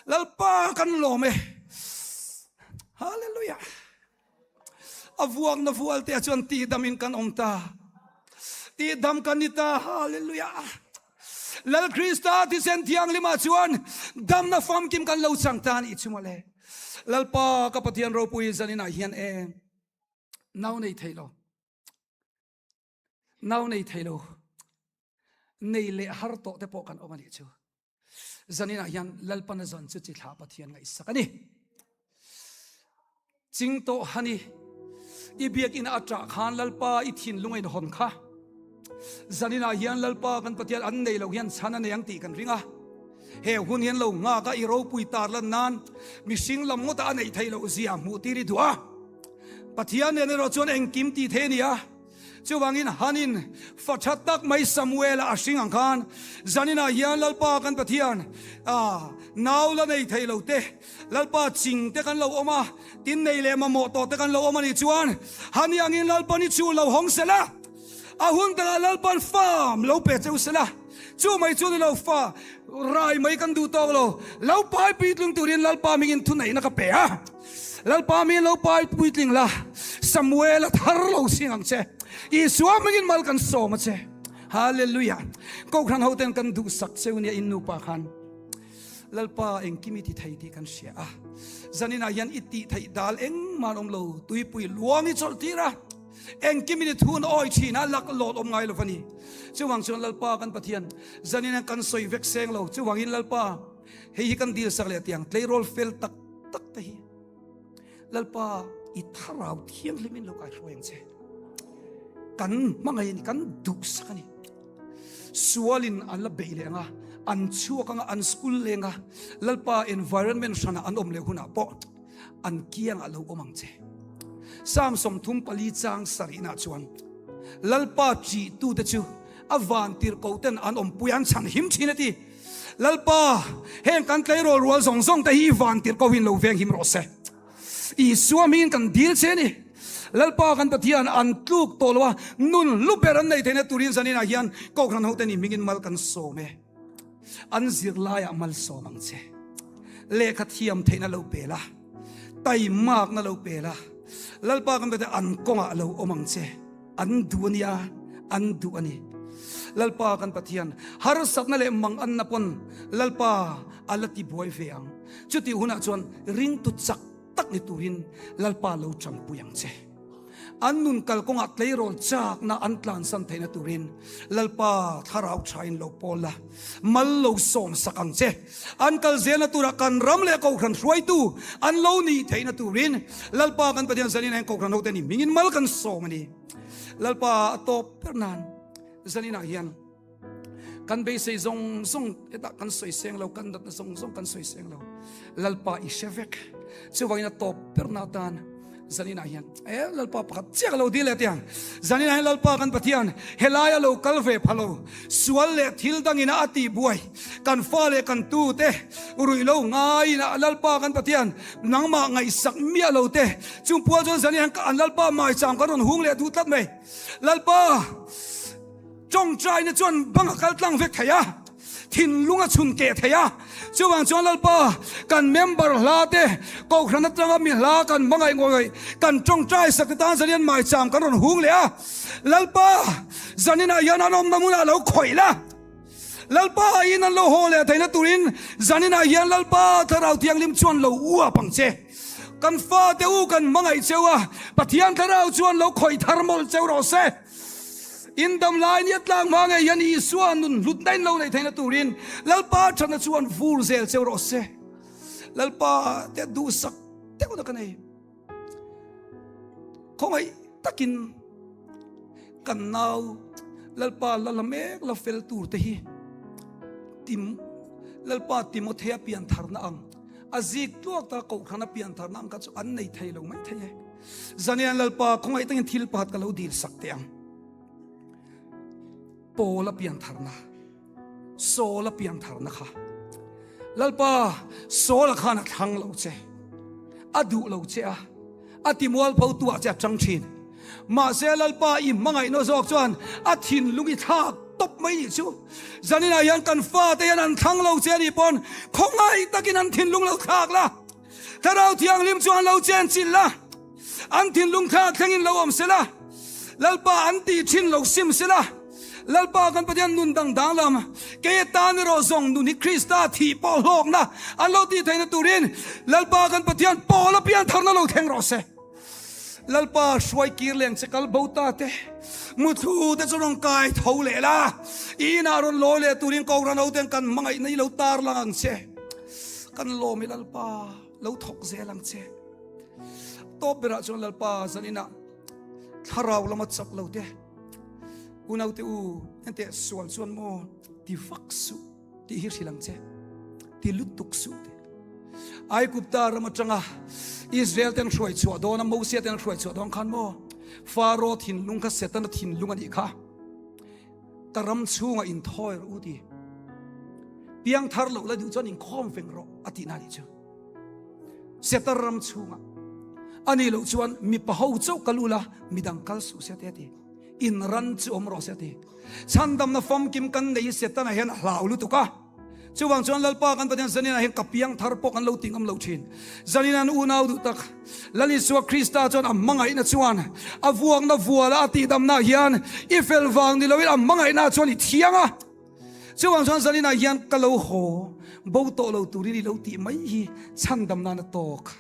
Lalpa kan lawm e. Hallelujah! A vuakna vualte ah chuan tihdam in kan awm ta. Tihdam kan ni ta. Hallelujah. Lal Krista thisen thianghlim ah chuan damna famkim kan lo chang ta ni chu mawle. Lalpa ka Pathian ropui zanin ah hian e nau nei thei lo. Nau nei thei lo. Nei leh har tawh te pawh kan awm a nih chu. Zaninah hian Lalpan a zawn chu chi thlah Pathian ngaihsak a ni. Ching tawh hani i biakinn a ṭah khan Lalpa i thinlung a inhawn kha. Zaninah hian Lalpa kan Pathian an nei lo hian chhan a nei ang tih kan ring a. He hun hian lo nghak a i ropui tar lan nan mihring lam ngawtah a neih theih loh zia hmuh tir i duh a. Pathian nen erawh chuan engkim tih theih a ni a. Chuvangin Hanin fa tha tak mai Samuela a hring ang khan zaninah hian Lalpa kan Pathian nau la nei thei lo te, Lalpa ching te kan lo awm a, tin nei leh mamawh tawh te kan lo awm a nih chuan Hani angin Lalpa ni chu lo hawng sela. A hun takah Lalpan fa lo pe che u sela, chu mai chu ni lo fa rai mai kan duh tawk lo, lo pai puitling turin Lalpa mingin thuneihna ka pe a. Lalpa mingin lo pai puitling la, Samuel a thar lo sing ang che. Isua mingin mal kan sawm a che. Hallelujah. Kohhran hoten kan duhsak cheu nia in nupa khan. Lalpa engkim i ti thei tih kan hria a. Zaninah hian i tih theih dal engmah an awm lo, tuipui luang i chawlh tir a. Engkim in i thun awi thin a, lak lawt awm ngai lo va ni. Chuvang chuan Lalpa kan Pathian, zanin hian kan sawi vek seng lo. Chuvangin Lalpa, hei hi kan dil sak leh tiang tleirawl fel tak tak te hi. Lalpa i thlarau thianghlim in lo kai hruai ang che. Kan hmangaih a ni, kan duhsak a ni. Sualin an la beih leh ang a, an chhuak ang a, an school leng a, Lalpa environment hranah an awm leh hunah pawh an kiangah lo awm ang che. Psalm 34 chang sarihna chuan Lalpa ṭihtute chu a vantirhkohten an awmpui an chhan him ṭhin a ti. Lalpa, heng kan tleirawl rual zawng zawng te hi i vantirhkohin lo veng him rawh se. Isua hmingin kan dil che a ni. Lalpa kan Pathian an tluk tawh lo a, nun hlu ber an nei theihna turin zaninah hian Kohhran hote ni hmingin mal kan sawm e. An zirlaiah mal sawm ang che. Lehkha thiam theihna lo pe la, taimakna lo pe la, Lalpa kan Pathian an kawngah lo awm ang che. An duh a nia, an duh a ni. Lalpa kan Pathian, harsatna leh manganna pawn Lalpa a la ti buai ve ang. Chutih hunah chuan ringtu chak tak ni turin Lalpa lo tanpui ang che. An nun kalkawngah tleirawl chakna an tlansan theihna turin Lalpa thlarau thain lo pawl la, mal lo sawm sak ang che. An kal zelna turah kan ram leh kohhran hruaitu an lo nih theihna turin Lalpa kan Pathian zanin hian kohhran hote ni hmingin mal kan sawm a ni. Lalpa a tawp ber nan zaninah hian kan beisei zawng zawng hetah kan sawi seng lo, kan natna zawng zawng kan sawi seng lo. Lalpa i hre vek. Chuvangin a tawp ber na atan zaninah hian e Lalpa pakhat chiah ka lo dil leh tiang. Zaninah hian Lalpa kan Pathian helaia lo kal ve pha lo, sual leh thil dangina a tih buai kan fa leh kan tu te ruih lo ngaiin a Lalpa kan Pathian nangmah ngaihsak miah lo te chung pual chuan zaninah hian an Lalpa maicham kan rawn hung leh duh tlat mai. Lalpa Tawngtaina chuan bang a kal tlang vek thei a, thinlung a chhun keh thei a. Chuvang chuan Lalpa, kan member hla te, Kohhran atanga mi hla kan hmangaih ngawih kan tawngtai sak te tan zanian maicham kan rawn hung leh a. Lalpa, zaninah hian an awmna hmunah lo khawih la. Lalpa in an lo haw leh theihna turin zaninah hian Lalpa Thlarau Thianghlim chuan lo uap ang che. Kan fate u kan hmangaih cheu a, Pathian Thlarau chuan lo khawih thar mawlh cheu rawh se. In dam lai nia tlang hma ngei hian Isua nun hlutna in lo neih theihna turin Lalpa thatna chuan vur zel cheu rawh se. Lalpa te duhsak deuhna ka nei. Khawngaih takin kan nau Lalpa la la mek la fel tur te hi Tim Lalpa Timothea pian tharna ang a zik tluak ta kohhrana pian tharna ang kha chu an nei thei lo mai thei e. Zanian Lalpa khawngaih takin thil pakhat ka lo dil sak teh ang. Paul a pian tharna, Saul a pian tharna kha. Lalpa, Saul a khan a thlang lo che, a duh lo che a, a timual pho tu ah che a tang thin. Mahse Lalpa i hmangaihna zawk chuan a thinlung i thlak tawp mai nih chu. Zaninah hian kan fate hian an thlang lo che a nih pawn khawngaih takin an thinlung lo thlak la. Thlarau Thianghlim chu an lo chen chilh la, an thinlung thla thlengin lo awm se la, Lalpa an tih thin lo sim se la, Lalpa kan Pathian nun dang dang lam, kei atan erawh zawng nun hi Krista thih pawh hlawkna an lo tih theihna turin Lalpa kan Pathian pawl a pian tharna lo thleng rawh se. Lalpa hruai kir leng che kal bo ta te, muthu te chu rawn kai tho leh la, i inah rawn lawi leh turin Kohhran hoten kan hmangaihna i lo tar lang ang che. Kan lawm i Lalpa lo thawk zel ang che. Tawp berah chuan Lalpa zaninah thlarau lama chak lo te unaute u enteh sual chuan maw ti vak suh tih hi hrilh ang che ti lutuk suh te Aigupta ram atanga Israel ten hruai chhuah dawn a Mosia ten hruai chhuah dawn khan maw Faro thinlung kha Setana thinlung a nih kha Ka ram chhungah inthawi rawh u ti. Piang thar loh la duh chuan inkhawm feng rawh a tihna nih chu. Setar ram chhungah ani loh chuan mipa ho chauh kal ula midang kal suh se te a ti. In ran chu awm rawh se a ti. Chhandamna famkim kan nei hi Setana hian a hlau lutuk a. Chuvang chuan Lalpa kan Pathian zaninah hian ka piang thar pawh kan lo ti ngam lo thin. Zanin an unau duh tak Lal Isua Krista chuan a hmangaihna chuan a vuakna vuala a tihdamna hian i fel vang ni loin a hmangaihna chuan i thiang a. Chuvang chuan zaninah hian ka lo haw bo tawh lo turin i lo tih mai hi chhandam nan a tawk.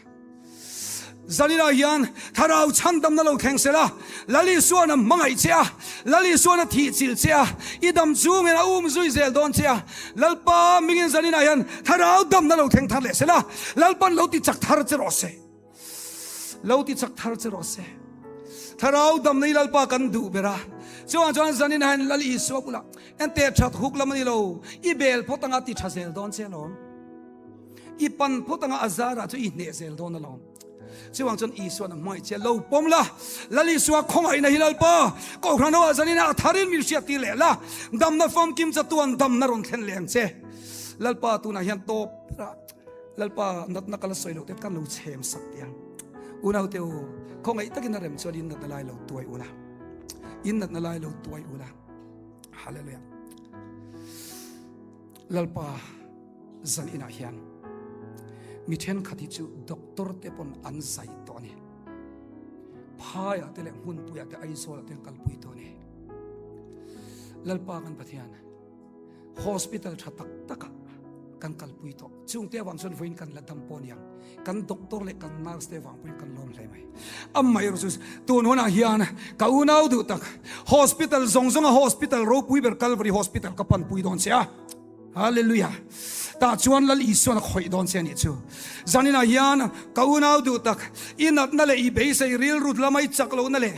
Zaninah hian Thlarau chhandamna lo thleng sela, Lal Isuan a hmangaih che a, Lal Isuan a thih chilh che a, i dam chungin a um zui zel dawn che a, Lalpa mingin zaninah hian Thlarau damna lo thleng thar leh sela, Lalpan lo ti chak thar che rawh se. Lo ti chak thar che rawh se. Thlarau damna hi Lalpa kan duh ber a, chuvang chuan zaninah hian Lal Isua bulah enteh that huk lam a ni lo, i bel phawt anga ti tha zel dawn che alawm. I pan phawt anga a zarah chu i hneh zel dawn alawm. Chuvang chuan Isuan a hmangaih che lo pawm la, Lal Isua khawngaihna hi Lalpa Kohhran ho ah zanina a tharin min hriat tir leh la, damna famkim chatuan damna rawn thlen leh ang che. Lalpa tunah hian tawp berah Lalpa natna ka la sawi loh te kan lo chhem sak teh ang. Unau te u, khawngaih takin a rem chuan in natna lai lo tuai ula. In natna lai lo tuai ula. Hallelujah. Lalpa zan inah hian mi thenkhat hi chu doctor te pawn an zai tawh a ni. Phaiah te leh hmunpuiah te Aizawlah te an kalpui tawh a ni. Lalpa kan Pathian hospital tha tak takah kan kalpui tawh. Chungte avang chuan vawiin kan la dam pawh a niang. Kan doctor leh kan nurse te vang pawhin kan lawm hle mai. Amaherawh chu tun hunah hian ka unau duh tak hospital zawng zawnga hospital ropui ber Calvary Hospital ka panpui dawn che a. Hallelujah. Tah chuan Lal Isuan a khawih dawn che a nih chu. Zaninah hian ka unau duh tak i natna leh i beisei rilru lama i chak lohna leh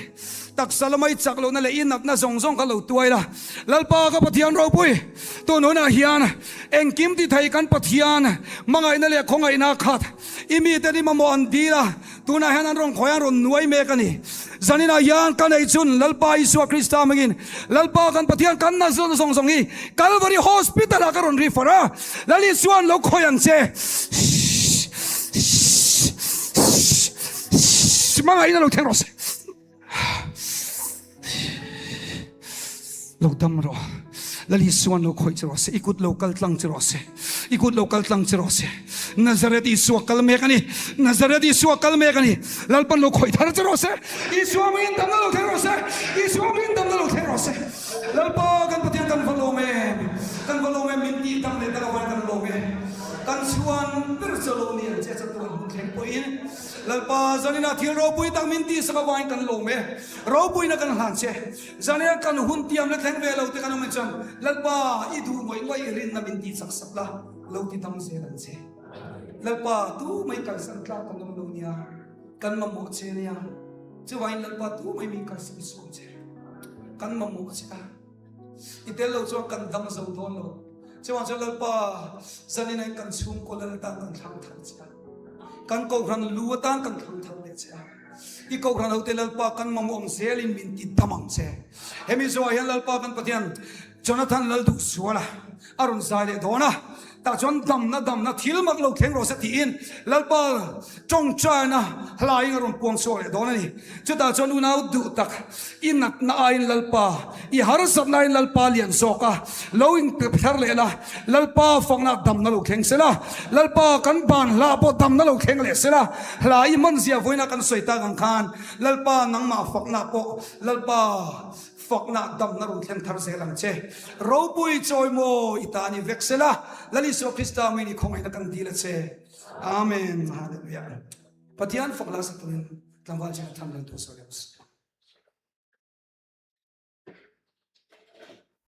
taksa lama i chak lohna leh i natna zawng zawng kha lo tuai la. Lalpa ka Pathian ropui tun hunah hian Engkim ti thei kan Pathian hmangaihna leh khawngaihna a khat. I mite ni mamawh an dil a, tunah hian an rawn khawi an rawn nuai mek a ni. Zaninah hian ka nei chun Lalpa Isua Krista hmangin Lalpa kan Pathian kan na zawng zawng hi Calvary Hospital ah ka rawn refer a, Lal Isuan lo khawi ang che. Hmangaihna lo thleng rawh se. Lo dam rawh. Lal Isuan lo khawih che rawh se. I kut lo kal tlang che rawh se. I kut lo kal tlang che rawh se. Nazareth Isua kal mek a ni. Nazareth Isua kal mek a ni. Lalpan lo khawih thar che rawh se. Isua mingin damna lo thleng rawh se. Isua mingin damna lo thleng rawh se. Lalpa kan Pathian kan va lawm em. Kan va lawm em min tih dam leh tak avangin kan lawm e. Kan chhuan ber chu lo ni ang che chatuan hun thleng pawhin. Lalpa, zanina thil ropui tak min tihsak avangin kan lawm e. Ropuina kan hlan che. Zanina kan hun tiam la thleng ve lo te kan awm chuan Lalpa, i duh ngawih ngawih i rinna min tihchak sak la, lo ti dam zel ang che. Lalpa, tu mai kalsan tlak kan awm lo nia, kan mamawh che nia. Chuvangin Lalpa, tu mai min kalsan suh ang che. Kan mamawh che a. I tel lo chuan kan dang zo dawn lo. Chuvang chuan Lalpa, zanin ah kan chhungkaw lal atan kan thlang thar che a. Kan kohhran lu atan kan thlang thar leh che a. I kohhran hote Lalpa kan mamawh ang zelin min ti dam ang che. Hemi zawhah hian Lalpa kan Pathian Jonathan Lalduhsuala a rawn zai leh dawn a. Tah chuan damna damna thil mak lo thleng rawh se tiin Lalpa tawngtaina hlaiin a rawn puang chhuak leh dawn a ni. Chutah chuan unau duh tak i natna aiin Lalpa, i harsatna aiin Lalpa lian zawk a, lo inpepthar leh la, Lalpa fakna damna lo thleng se la, Lalpa kan ban hla pawh damna lo thleng leh se la, hla i hman zia vawiina kan sawi tak ang khan Lalpa nangmah fakna pawh Lalpa Fakna damna rawn thleng thar zel ang che. Ropui chawi maw i ta ni vek sela, Lal Isua Krista mei ni khawngaihna kan dil a che. Amen. Hallelujah. Pathian fak la sa turin tlangval chin a tham lan tu sawi ang se.